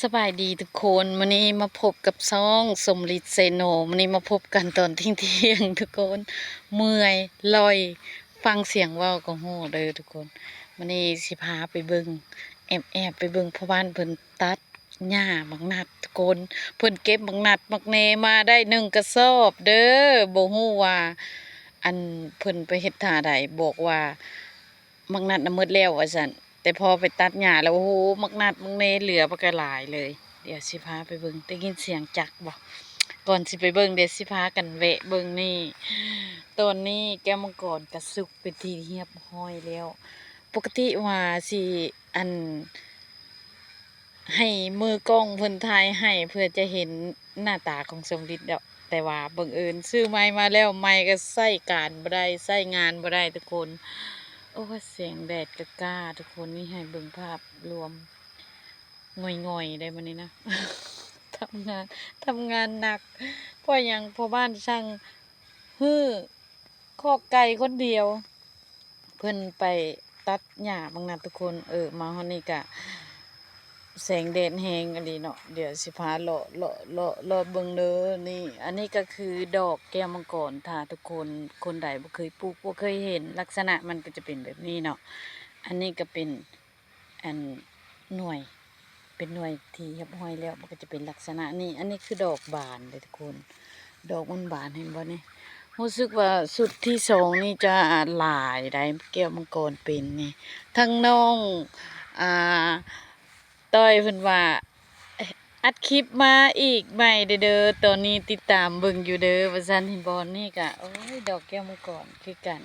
ສະບາຍດີທຸກຄົນ, ມື້ນີ້ມາພົບກັບຊ່ອງສົມລິດເຊໂນ. ມື້ນີ້ມາພົບກັນຕອນທ່ຽງໆ ທຸກຄົນ, ເມື່ອຍລ່ອຍ, ຟັງສຽງເວົ້າກໍຮູ້ເດີທຸກຄົນ. ມື້ນີ້ຊິພາໄປເບິ່ງ, ແອບໆ ໄປເບິ່ງພໍ່ບ້ານເພິ່ນຕັດຫຍ້າບັກນັດທຸກຄົນ. ເພິ່ນເກັບບັກນັດບັກແນມາໄດ້ໜຶ່ງກະສອບເດີ, ບໍ່ຮູ້ວ່າ ອັນ ເພິ່ນໄປເຮັດທ່າໃດ, ບອກວ່າ ໝາກນັດນະໝົດແລ້ວວ່າຊັ້ນ, ແຕ່ພໍໄປຕັດຫຍ້າແລ້ວ ໂອ້ໂຫ ໝາກນັດໝາກແນເຫຼືອບັກກະຫຼາຍເລີຍ. ດຽວຊິພາໄປເບິ່ງ, ໄດ້ຍິນສຽງຈັກບໍ່? ກ່ອນຊິໄປເບິ່ງ ດຽວຊິພາກັນແວະເບິ່ງນີ້. ຕອນນີ້ແກ້ວມັງກອນກະສຸກເປັນທີ່ຮຽບຮ້ອຍແລ້ວ. ປົກກະຕິວ່າຊິ ອັນ ໃຫ້ມືກ້ອງເພິ່ນຖ່າຍໃຫ້ ເພື່ອຈະເຫັນໜ້າຕາຂອງສົມລິດດອກ, ແຕ່ວ່າບັງເອີນຊື້ໄມມາແລ້ວ, ໄມກໍໃຊ້ການບໍ່ໄດ້, ໃຊ້ງານບໍ່ໄດ້ທຸກຄົນ. ໂອ້ຍ ແສງແດດກໍກ້າທຸກຄົນ, ນີ້ໃຫ້ເບິ່ງພາບລວມງ່ອຍໆ ໄດ້ມື້ນີ້ນະ. ທຳງານ, ທຳງານໜັກ, ເພາະຫຍັງ? ພໍ່ບ້ານສັ່ງຮື້ຄອກໄກ່ຄົນດຽວ. ເພິ່ນໄປຕັດຫຍ້າບັກນັດທຸກຄົນ. ເອີ ມາຮອດນີ້ກະແສງແດດແຮງອີ່ຫຼີເນາະ. ດຽວຊິພາເລາະ ເລາະ ເລາະ ເລາະເບິ່ງເດີ. ນີ້ ອັນນີ້ກໍຄືດອກແກ້ວມັງກອນ. ຖ້າທຸກຄົນ ຄົນໃດບໍ່ເຄີຍປູກ ບໍ່ເຄີຍເຫັນ, ລັກສະນະມັນກໍຈະເປັນແບບນີ້ເນາະ. ອັນນີ້ກໍເປັນ ອັນ ໜ່ວຍ ເປັນໜ່ວຍທີ່ຮຽບຮ້ອຍແລ້ວ ມັນກໍຈະເປັນລັກສະນະນີ້. ອັນນີ້ຄືດອກບານເດ້ທຸກຄົນ, ດອກມັນບານ ເຫັນບໍ່ນີ້? ຮູ້ສຶກວ່າຊຸດທີສອງນີ້ຈະຫຼາຍໄດ໋ ແກ້ວມັງກອນເປັນນີ້. ທາງນ້ອງ ອ່າ ຕ້ອຍເພິ່ນວ່າ ອັດຄລິບມາອີກໃໝ່ເດີ ເດີ ຕອນນີ້ຕິດຕາມເບິ່ງຢູ່ເດີ ວ່າຊັ້ນ. ເຫັນບໍ່? ນີ້ກະ ໂອ້ຍ ດອກແກ້ວມັງກອນຄືກັນ.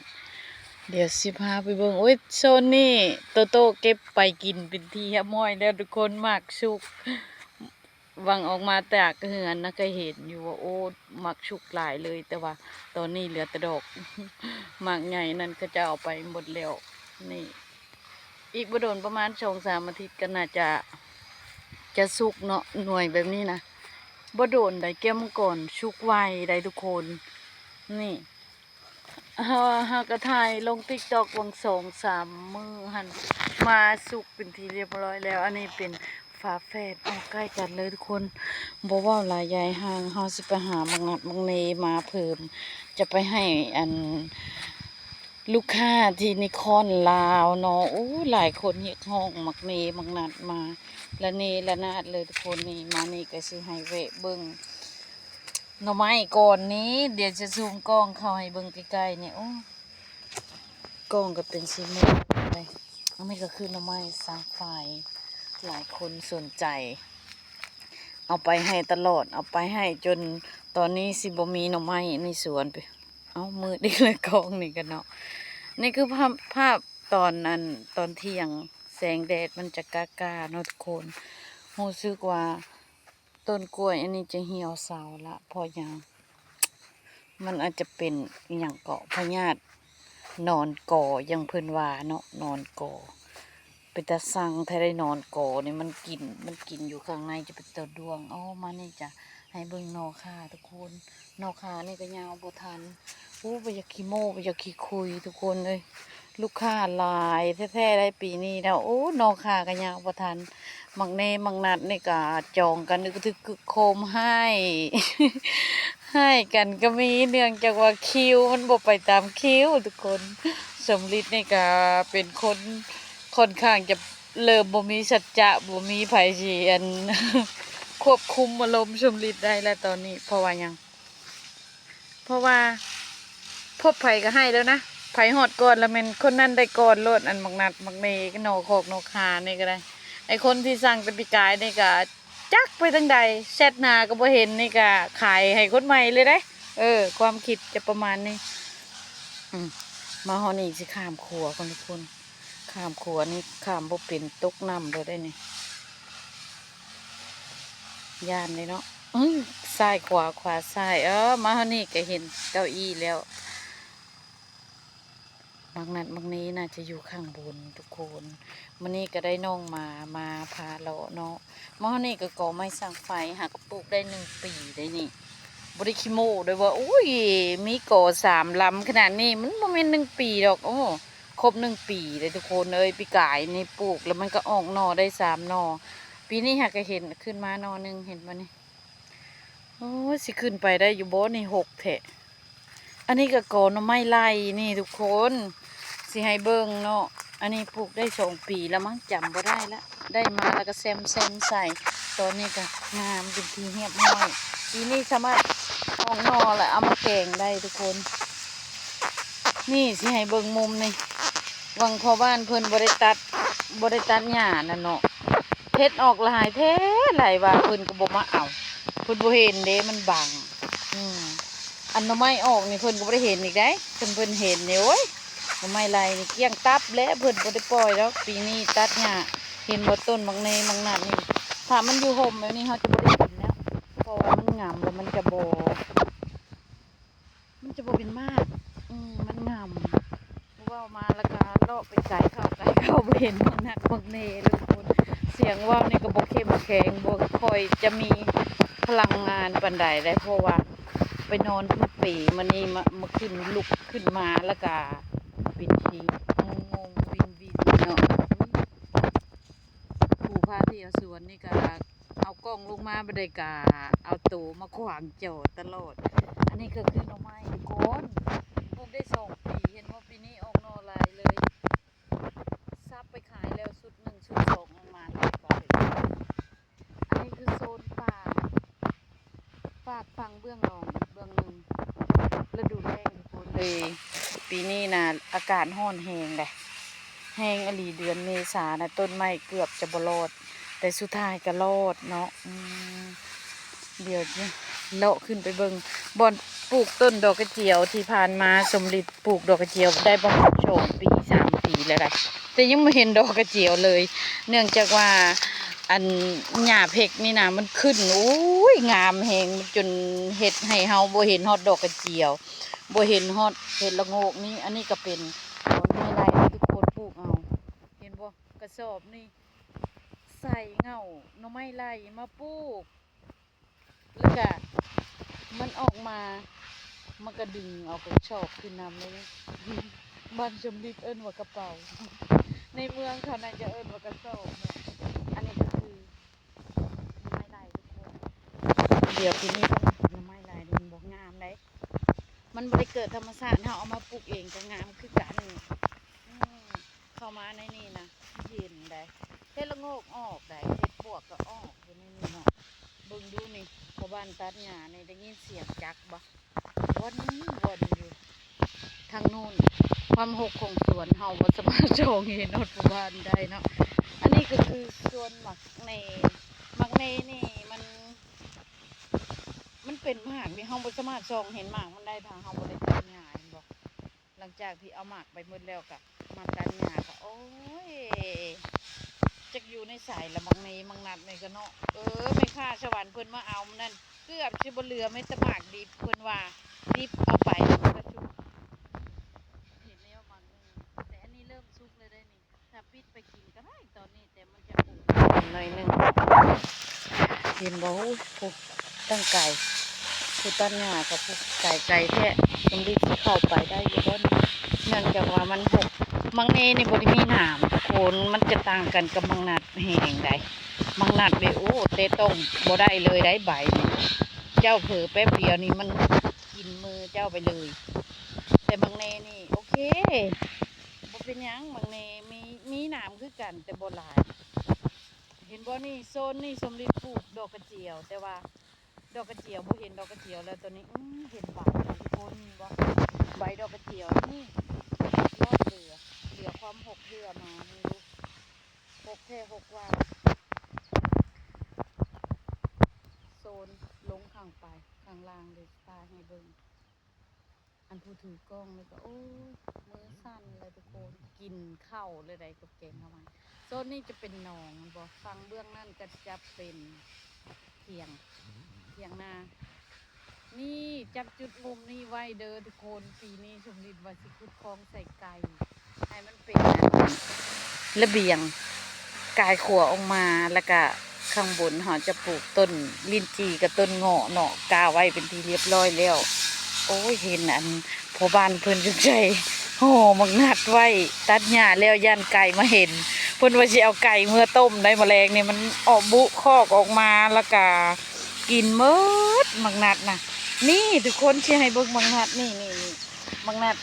ດຽວຊິພາໄປເບິ່ງ. ໂອ້ຍ ໂຊນນີ້ໂຕໂຕ້ເກັບໄປກິນເປັນທີ່ຮຽບຮ້ອຍແລ້ວທຸກຄົນ. ໝາກສຸກ ຫວ່າງອອກມາຈາກເຮືອນນະ ກໍເຫັນຢູ່ວ່າ ໂອ້ ໝາກສຸກຫຼາຍເລີຍ, ແຕ່ວ່າຕອນນີ້ເຫຼືອແຕ່ດອກ. ໝາກໃຫຍ່ນັ້ນເຂົາເຈົ້າເອົາໄປໝົດແລ້ວ. ນີ້ ອີກບໍ່ດົນ ປະມານສອງສາມອາທິດກໍໜ້າຈະ ຈະສຸກເນາະ. ໜ່ວຍແບບນີ້ນະ ບໍ່ດົນໃດ ແກ້ວມັງກອນສຸກໄວໃດ໋ທຸກຄົນ. ນີ້ ເຮົາ ເຮົາກໍຖ່າຍລົງຕິກຕັອກຫວ່າງສອງສາມມື້ຫັ້ນ ມາສຸກເປັນທີ່ຮຽບຮ້ອຍແລ້ວ. ອັນນີ້ເປັນຝາແຝດ ອອກໃກ້ກັນເລີຍທຸກຄົນ. ບໍ່ເວົ້າຫຼາຍຢາຍຫ່າງ, ເຮົາຊິໄປຫາໝາກນັດໝາກເນມາເພີ່ມ, ຈະໄປໃຫ້ ອັນ ລູກຄ້າທີ່ນິຄອນລາວເນາະ. ໂອ້ ຫຼາຍຄົນຮຽກຮ້ອງໝາກເນໝາກນັດມາລະເນລະນາດເລີຍທຸກຄົນ. ນີ້ ມານີ້ກໍຊິໃຫ້ແວະເບິ່ງໜໍ່ໄມ້ກ່ອນນີ້. ດຽວຈະຊູມກ້ອງເຂົ້າໃຫ້ເບິ່ງໃກ້ໆນີ້. ໂອ້ ກ້ອງກໍເປັນສີມ່ວງໄປ. ອັນນີ້ກໍຄືໜໍ່ໄມ້ສັງໄຟ, ຫຼາຍຄົນສົນໃຈ ເອົາໄປໃຫ້ຕະຫຼອດ, ເອົາໄປໃຫ້ຈົນຕອນນີ້ຊິບໍ່ມີໜໍ່ໄມ້ໃນສວນ. ເອົ້າ ມືດອີກແລ້ວກ້ອງນີ້ກໍເນາະ. ນີ້ຄືພາບ ພາບຕອນ ອັນ ຕອນທ່ຽງ, ແສງແດດມັນຈະກ້າໆເນາະທຸກຄົນ. ຮູ້ສຶກວ່າຕົ້ນກ້ວຍອັນນີ້ຈະຫ່ຽວເຊົາລະ, ເພາະຫຍັງ? ມັນອາດຈະເປັນອີ່ຫຍັງເກາະ ພະຍາດໜອນກໍ ຫຍັງເພິ່ນວ່າເນາະ, ໜອນກໍ. ເປັນຕາຊັງແທ້ໄດ໋ໜອນກໍນີ້, ມັນກິນ ມັນກິນຢູ່ຂ້າງໃນຈະເປັນຕົວດວງ. ອໍ ມານີ້ຈະໃຫ້ເບິ່ງໜໍ່ຂ່າທຸກຄົນ. ໜໍ່ຂ່ານີ້ກໍຍາວບໍ່ທັນ. ໂອ້ ບໍ່ຢາກຂີ້ໂມ້ ບໍ່ຢາກຂີ້ຄຸຍທຸກຄົນເອີຍ, ລູກຄ້າຫຼາຍແທ້ໆໄດ໋ປີນີ້ນະ. ໂອ້ ໜໍ່ຂ່າກໍຍາວບໍ່ທັນ. ໝາກເນໝາກນັດນີ້ກໍຈອງກັນອຶກກະທຶກຄຶກໂຄມ, ຮ້າຍ ຮ້າຍກັນກໍມີ ເນື່ອງຈາກວ່າຄິວມັນບໍ່ໄປຕາມຄິວທຸກຄົນ. ສົມລິດນີ້ກໍເປັນຄົນຂ້ອນຂ້າງຈະເລີ່ມບໍ່ມີສັດຈະ, ບໍ່ມີໃຜຊິ ອັນ ຄວບຄຸມອາລົມສົມລິດໄດ້ແລ້ວຕອນນີ້. ເພາະວ່າຫຍັງ? ເພາະວ່າພົບໃຜກໍໃຫ້ແລ້ວນະ, ໃຜຮອດກ່ອນລະແມ່ນຄົນນັ້ນໄດ້ກ່ອນໂລດ. ອັນໝາກນັດໝາກເນ ໜໍ່ຂອກໜໍ່ຂ່ານີ້ກໍໄດ້. ໄອ້ຄົນທີ່ສັ່ງແຕ່ປີກາຍນີ້ກໍຈັກໄປທາງໃດ, ແຊັດຫາກໍບໍ່ເຫັນ, ນີ້ກໍຂາຍໃຫ້ຄົນໃໝ່ເລີຍເດ້. ເອີ ຄວາມຄິດຈະປະມານນີ້. ອືມ ມາຮອດນີ້ຊິຂ້າມຂົວກ່ອນທຸກຄົນ. ຂ້າມຂົວນີ້ຂ້າມບໍ່ເປັນ, ຕົກນ້ຳໂລດໄດ໋ນີ້. ຢ້ານເດ້ເນາະ. ອື ຊ້າຍຂວາ ຂວາຊ້າຍ. ເອີ ມາຮອດນີ້ກໍເຫັນເກົ້າอี้ແລ້ວ. ໝາກນັດໝາກເນໜ້າຈະຢູ່ຂ້າງບົນທຸກຄົນ. ມື້ນີ້ກໍໄດ້ນ້ອງໝາມາພາເລາະເນາະ. ມາຮອດນີ້ກໍກໍໄມ້ສັງໄຟ ຫາກໍປູກໄດ້ໜຶ່ງປີໄດ໋ນີ້. ບໍ່ໄດ້ຂີ້ໂມ້ເດ້ວ່າ ໂອ້ຍ ມີກໍສາມລຳຂະໜາດນີ້, ມັນບໍ່ແມ່ນໜຶ່ງປີດອກ. ໂອ້ ຄົບໜຶ່ງປີເດ້ທຸກຄົນເອີຍ. ປີກາຍນີ້ປູກແລ້ວມັນກໍອອກໜໍ່ໄດ້ສາມໜໍ່. ປີນີ້ຫາກະເຫັນຂຶ້ນມາໜໍ່ໜຶ່ງ ເຫັນບໍ່ນີ້? ໂອ້ຍ ຊິຂຶ້ນໄປໄດ້ຢູ່ບໍ່ນີ້? ຮົກແທ້. ອັນນີ້ກໍກໍໜໍ່ໄມ້ໄລ່ນີ້ທຸກຄົນ ຊິໃຫ້ເບິ່ງເນາະ. ອັນນີ້ປູກໄດ້ສອງປີແລ້ວມັ້ງ ຈຳບໍ່ໄດ້ລະ ໄດ້ມາແລ້ວກໍແຊມໆໃສ່. ຕອນນີ້ກໍງາມເປັນທີ່ຮຽບຮ້ອຍ. ປີນີ້ສາມາດອອກໜໍ່ແລ້ວເອົາມາແກງໄດ້ທຸກຄົນ. ນີ້ ຊິໃຫ້ເບິ່ງມຸມນີ້ ຫວັງພໍ່ບ້ານເພິ່ນບໍ່ໄດ້ຕັດ ບໍ່ໄດ້ຕັດຫຍ້ານັ້ນເນາະ. ເຫັດອອກຫຼາຍແທ້ ຫຼາຍວ່າເພິ່ນກໍບໍ່ມາເອົາ ເພິ່ນບໍ່ເຫັນເດ້ ມັນບັງ. ອືມ ອັນໜໍ່ໄມ້ອອກນີ້ເພິ່ນກໍບໍ່ໄດ້ເຫັນອີກໃດ໋. ຄັນເພິ່ນເຫັນນີ້ ໂອ້ຍ ໜໍ່ໄມ້ໄລ່ນີ້ກ້ຽງຕັບແລ້ວ ເພິ່ນບໍ່ໄດ້ປ່ອຍດອກ. ປີນີ້ຕັດຫຍ້າ ເຫັນບໍ່ ຕົ້ນໝາກເນ ໝາກນັດນີ້ ຖ້າມັນຢູ່ຮົ່ມແບບນີ້ ເຮົາຈະບໍ່ໄດ້ກິນແລ້ວ ເພາະວ່າມັນງຳແລ້ວມັນຈະບໍ່ ມັນຈະບໍ່ເປັນໝາກ ອືມ ມັນງຳ. ເວົ້າມາແລ້ວກໍເລາະໄປໄກເຂົ້າ ໄກເຂົ້າ ບໍ່ເຫັນໝາກນັດໝາກເນເລີຍທຸກຄົນ. ສຽງເວົ້ານີ້ກໍບໍ່ເຂັ້ມແຂງ ບໍ່ຄ່ອຍຈະມີພະລັງງານປານໃດເດ້ ເພາະວ່າໄປນອນເປັນປີມານີ້ ມາ ມາຂຶ້ນ ລຸກຂຶ້ນມາແລ້ວກໍເປັນທີ່ງົງໆວິນໆເນາະ. ຜູ້ພາທ່ຽວສວນນີ້ກໍເອົາກ້ອງລົງມາບໍ່ໄດ້ ກໍເອົາໂຕມາຂວາງຈໍຕະຫຼອດ. ອັນນີ້ກໍຄືໜໍ່ໄມ້ທຸກຄົນ ປູກໄດ້ສອງປີ ເຫັນບໍ່ ປີນີ້ອອກໜໍ່ຫຼາຍເລີຍ. ສັບໄປຂາຍແລ້ວຊຸດໜຶ່ງ ຊຸດສອງ ອອກມາຫຼາຍກວ່າເລີຍ. ອັນນີ້ຄືໂຊນປາກ ປາກຝັ່ງເບື້ອງໜອງອີກເບື້ອງໜຶ່ງ ລະດູແລ້ງທຸກຄົນເອີຍ. ປີນີ້ນະອາກາດຮ້ອນແຮງເດ້ ແຮງອີ່ຫຼີ. ເດືອນເມສານະ ຕົ້ນໄມ້ເກືອບຈະບໍ່ລອດ ແຕ່ສຸດທ້າຍກໍລອດເນາະ. ອືມ ດຽວຊິເລາະຂຶ້ນໄປເບິ່ງບ່ອນປູກຕົ້ນດອກກະຈຽວ. ທີ່ຜ່ານມາສົມລິດ ປູກດອກກະຈຽວໄດ້ປະມານສອງປີ ສາມປີແລ້ວໄດ໋ ແຕ່ຍັງບໍ່ເຫັນດອກກະຈຽວເລີຍ ເນື່ອງຈາກວ່າ ອັນຫຍ້າເພັກນີ້ນະ ມັນຂຶ້ນ ໂອ້ຍ ງາມແຮງ ຈົນເຮັດໃຫ້ເຮົາບໍ່ເຫັນຮອດດອກກະຈຽວ ບໍ່ເຫັນຮອດເຫັດລະໂງກນີ້. ອັນນີ້ກໍເປັນໜໍ່ໄມ້ໄລ່ທີ່ທຸກຄົນປູກເອົາ ເຫັນບໍ່? ກະສອບນີ້ໃສ່ເຫງົ້າໜໍ່ໄມ້ໄລ່ມາປູກ ແລ້ວກະມັນອອກມາ ມັນກະດຶງເອົາກະສອບຂຶ້ນນຳເລີຍ. ບ້ານຊົມລິດເອີ້ນວ່າກະເປົາ ໃນເມືອງເຂົາໜ້າຈະເອີ້ນວ່າກະສອບເນາະ. ອັນນີ້ກະຄືໜໍ່ໄມ້ໄລ່ທຸກຄົນ. ດຽວປີນີ້ເພິ່ນເອົາໜໍ່ໄມ້ໄລ່ນີ້ບໍ່ງາມໃດ໋ ມັນບໍ່ໄດ້ເກີດທຳມະຊາດ ເຮົາເອົາມາປູກເອງກະງາມຄືກັນ. ອືມ ເຂົ້າມາໃນນີ້ນະ ເຢັນໃດ໋ ເຫັດລະໂງກອອກໃດ໋ ເຫັດປວກກໍອອກຢູ່ໃນນີ້ເນາະ. ເບິ່ງດູນີ້ ພໍ່ບ້ານຕັດຫຍ້ານີ້ ໄດ້ຍິນສຽງຈັກບໍ່? ວ່ອນໆຢູ່ທາງໂນ້ນ. ຄວາມຮົກຂອງສວນເຮົາບໍ່ສາມາດສ່ອງເຫັນຮອດພໍ່ບ້ານໄດ້ເນາະ. ອັນນີ້ກໍຄືສວນໝາກເນ ໝາກເນນີ້ມັນ ມັນເປັນໝາກທີ່ເຮົາບໍ່ສາມາດສ່ອງເຫັນໝາກມັນໄດ້ ຖ້າເຮົາບໍ່ໄດ້ຕັດຫຍ້າ ເຫັນບໍ່? ຫຼັງຈາກທີ່ເອົາໝາກໄປໝົດແລ້ວກະມາຕັດຫຍ້າກະ ໂອ້ຍ ຈັກຢູ່ໃນໃສລະ ໝາກເນໝາກນັດນີ້ກະເນາະ. ເອີ ແມ່ຄ້າສະຫວັນເພິ່ນມາເອົາມື້ນັ້ນ ເກືອບຊິບໍ່ເຫຼືອ ມີແຕ່ໝາກດິບ ເພິ່ນວ່າດິບເອົາໄປແລ້ວມັນກະສຸກ. ເຫັນແລ້ວໝາກເນ ແຕ່ອັນນີ້ເລີ່ມສຸກແລ້ວເດ້ນີ້ ຖ້າປິດໄປກິນກະໄດ້ຕອນນີ້ ແຕ່ມັນຈະອົບໜ້ອຍໜຶ່ງ. ເຫັນບໍ່? ໂອ້ຍ ຜູ້ຕັ້ງໄກ ຜູ້ຕັດຫຍ້າກັບຜູ້ໄກ ໄກແທ້. ສົມລິດຊິເຂົ້າໄປໄດ້ຢູ່ບໍ່ນີ້? ເນື່ອງຈາກວ່າມັນຮົກ. ໝາກເນນີ້ບໍ່ໄດ້ມີໜາມທຸກຄົນ ມັນຈະຕ່າງກັນກັບໝາກນັດແຮງໃດ໋. ໝາກນັດນີ້ ໂອ້ ແຕະຕ້ອງບໍ່ໄດ້ເລີຍໃດ໋ ໃບນີ້ ເຈົ້າເຜີແປັບດຽວນີ້ມັນກິນມືເຈົ້າໄປເລີຍ. ແຕ່ໝາກເນນີ້ໂອເຄ ບໍ່ເປັນຫຍັງ ໝາກເນມີ ມີໜາມຄືກັນ ແຕ່ບໍ່ຫຼາຍ. ເຫັນບໍ່ນີ້ ໂຊນນີ້ສົມລິດປູກດອກກະຈຽວ ແຕ່ວ່າດອກກະຈຽວ ບໍ່ເຫັນດອກກະຈຽວແລ້ວຕອນນີ້. ອື ເຫັນໃບທຸກຄົນ ເຫັນບໍ່? ໃບດອກກະຈຽວນີ້ ລອດເຫຼືອ ເຫຼືອຄວາມຮົກເທື່ອມາ ເບິ່ງດູ ຮົກແທ້ຮົກວ່າ. ໂຊນລົງຂ້າງໄປ ຂ້າງລ່າງເລີຍ ຖ່າຍໃຫ້ເບິ່ງ. ອັນຜູ້ຖືກ້ອງນີ້ກໍ ໂອ້ຍ ມືສັ່ນເລີຍທຸກຄົນ ກິນເຂົ້າເລີຍໃດ໋ ກັບແກງໜໍ່ໄມ້. ໂຊນນີ້ຈະເປັນໜອງແມ່ນບໍ່? ຝັ່ງເບື້ອງນັ້ນກໍຈະເປັນຖຽງ ຖຽງນາ. ນີ້ ຈັບຈຸດມຸມນີ້ໄວ້ເດີທຸກຄົນ ປີນີ້ສົມລິດວ່າຊິຂຸດຄອງໃສ່ໄກ່ ໃຫ້ມັນເປັນອັນລະບຽງ ກາຍຂົວອອກມາ ແລ້ວກະຂ້າງບົນເຮົາຈະປູກຕົ້ນລິ້ນຈີ່ກັບຕົ້ນເງາະເນາະ ກາໄວ້ເປັນທີ່ຮຽບຮ້ອຍແລ້ວ. ໂອ້ຍ ເຫັນອັນພໍ່ບ້ານເພິ່ນຈຸກໃຈຫໍ່ໝາກນັດໄວ້ ຕັດຫຍ້າແລ້ວຢ້ານໄກ່ມາເຫັນ ເພິ່ນວ່າຊິເອົາໄກ່ເມືອຕົ້ມໄດ໋ ມື້ແລງນີ້ມັນອອກບຸຄອກອອກມາ ແລ້ວກະກິນໝົດໝາກນັດນະ. ນີ້ທຸກຄົນ ຊິໃຫ້ເບິ່ງໝາກນັດ ນີ້ ນີ້ ນີ້ ໝາກນັດ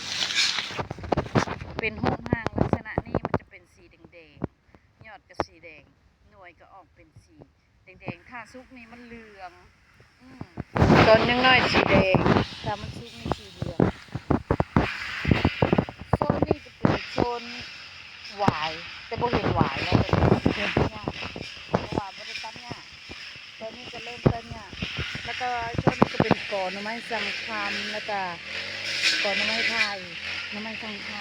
ເປັນຮູບຮ່າງລັກສະນະນີ້ ມັນຈະເປັນສີແດງໆ ຍອດກະສີແດງ ໜ່ວຍກະອອກເປັນສີ ແດງໆ ຖ້າສຸກນີ້ມັນເຫຼືອງ ອືມ ຕອນຍັງນ້ອຍສີແດງ ຖ້າມັນສຸກນີ້ສີເຫຼືອງ. ໂຊນນີ້ຈະເປັນໂຊນຫວາຍ ແຕ່ບໍ່ເຫັນຫວາຍແລ້ວ ເຫັນແຕ່ຫຍ້າ ເພາະວ່າບໍ່ໄດ້ຕັດຫຍ້າ. ໂຊນນີ້ກະເລີ່ມຕັດຫຍ້າ ແລ້ວກະໂຊນນີ້ກະເປັນກອໜໍ່ໄມ້ສັງຄຳ ແລ້ວກະກອໜໍ່ໄມ້ໄຜ່ ໜໍ່ໄມ້ສັງໄພ.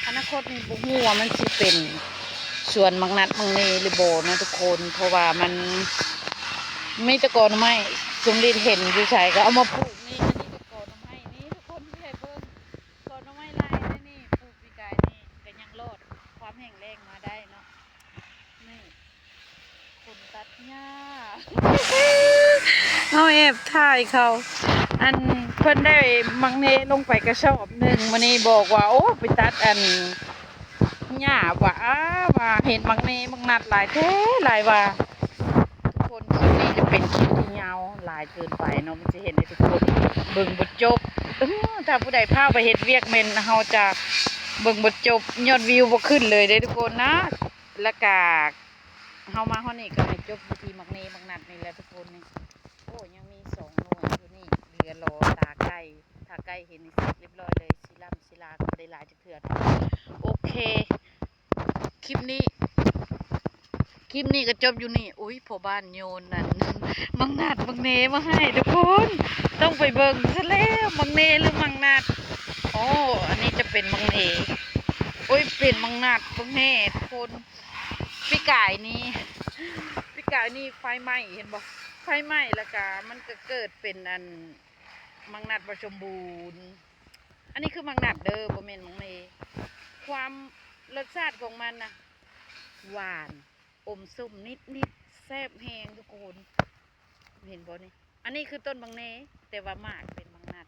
ອະນາຄົດນີ້ບໍ່ຮູ້ວ່າມັນຊິເປັນສວນໝາກນັດໝາກເນຫຼືບໍ່ນະທຸກຄົນ ເພາະວ່າມັນມີແຕ່ກອໜໍ່ໄມ້ ສົມລິດເຫັນຢູ່ໃສກະເອົາມາປູກ. ນີ້ ອັນນີ້ກະກອໜໍ່ໄມ້ ນີ້ທຸກຄົນ ຊິໃຫ້ເບິ່ງ ກອໜໍ່ໄມ້ລາຍນີ້ ປູກປີກາຍນີ້ກະຍັງລອດຄວາມແຫ້ງແລ້ງມາໄດ້ເນາະ. ນີ້ ຄົນຕັດຫຍ້າ ເຮົາແອບຖ່າຍເຂົາ ອັນ ເພິ່ນໄດ້ໝາກເນລົງໄປກະສອບໜຶ່ງ ມື້ນີ້ບອກວ່າ ໂອ້ ໄປຕັດອັນຫຍ້າວ່າ ອ້າ ວ່າເຫັນໝາກເນໝາກນັດຫຼາຍແທ້ຫຼາຍວ່າ. ທຸກຄົນ ຄລິບນີ້ຈະເປັນຄລິບທີ່ຍາວຫຼາຍເກີນໄປເນາະ ມັນຈະເຮັດໃຫ້ທຸກຄົນເບິ່ງບໍ່ຈົບ. ເອີ ຖ້າຜູ້ໃດພາໄປເຮັດວຽກແມ່ນເຮົາຈະເບິ່ງບໍ່ຈົບ ຍອດວິວບໍ່ຂຶ້ນເລີຍເດ້ທຸກຄົນນະ. ແລ້ວກະ ເຮົາມາຮອດນີ້ກະໃຫ້ຈົບຢູ່ທີ່ໝາກເນໝາກນັດນີ້ແຫຼະທຸກຄົນນີ້. ໂອ້ ຍັງມີສອງໜ່ວຍຢູ່ນີ້ ເຫຼືອລໍຕາໄກ່ ຖ້າໄກ່ເຫັນນີ້ເສັດລຽບຮ້ອຍເລີຍ ສີລ່ຳສີລາກະບໍ່ໄດ້ຫຼາຍຈັກເທື່ອເນາະ. ໂອເຄ ຄລິບນີ້ ຄລິບນີ້ກະຈົບຢູ່ນີ້. ໂອ້ຍ ພໍ່ບ້ານໂຍນນັ້ນ ໝາກນັດໝາກເນມາໃຫ້ທຸກຄົນ ຕ້ອງໄປເບິ່ງຊະແລ້ວ ໝາກເນຫຼືໝາກນັດ. ໂອ້ ອັນນີ້ຈະເປັນໝາກເນ ໂອ້ຍ ເປັນໝາກນັດ ເບິ່ງແນ່ທຸກຄົນ. ປີກາຍນີ້ ປີກາຍນີ້ໄຟໄໝ້ ເຫັນບໍ່ ໄຟໄໝ້ ແລ້ວກະມັນກະເກີດເປັນອັນ ໝາກນັດບໍ່ສົມບູນ. ອັນນີ້ຄືໝາກນັດເດີ ບໍ່ແມ່ນໝາກເນ. ຄວາມ ລົດຊາດຂອງມັນນະ ຫວານ ອົມສົ້ມນິດໆ ແຊບແຮງທຸກຄົນ ເຫັນບໍ່ນີ້. ອັນນີ້ຄືຕົ້ນໝາກເນ ແຕ່ວ່າໝາກເປັນໝາກນັດ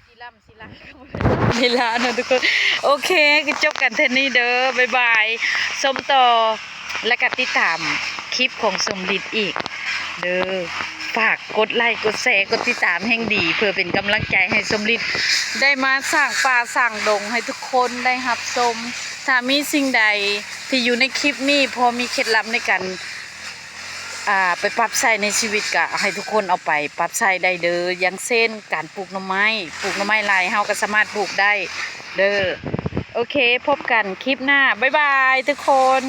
ສີລ່ຳສີລາກະບໍ່ໄດ້ ເວລາເນາະທຸກຄົນ. ໂອເຄ ກະຈົບກັນເທົ່ານີ້ເດີ ບາຍບາຍ. ຊົມຕໍ່ ແລະກະຕິດຕາມຄລິບຂອງສົມລິດອີກເດີ. ຝາກກົດໄລ ກົດແຊ ກົດຕິດຕາມແຮ່ງດີ ເພື່ອເປັນກຳລັງໃຈໃຫ້ສົມລິດໄດ້ມາສ້າງປ່າສ້າງດົງໃຫ້ທຸກຄົນໄດ້ຮັບຊົມ. ຖ້າມີສິ່ງໃດທີ່ຢູ່ໃນຄລິບນີ້ ພໍມີເຄັດລັບໃນການ ອ່າ ໄປປັບໃຊ້ໃນຊີວິດ ກະໃຫ້ທຸກຄົນເອົາໄປປັບໃຊ້ໄດ້ເດີ ຢ່າງເຊັ່ນ ການປູກໜໍ່ໄມ້ ປູກໜໍ່ໄມ້ລາຍ ເຮົາກະສາມາດປູກໄດ້ເດີ. ໂອເຄ ພົບກັນຄລິບໜ້າ ບາຍບາຍທຸກຄົນ.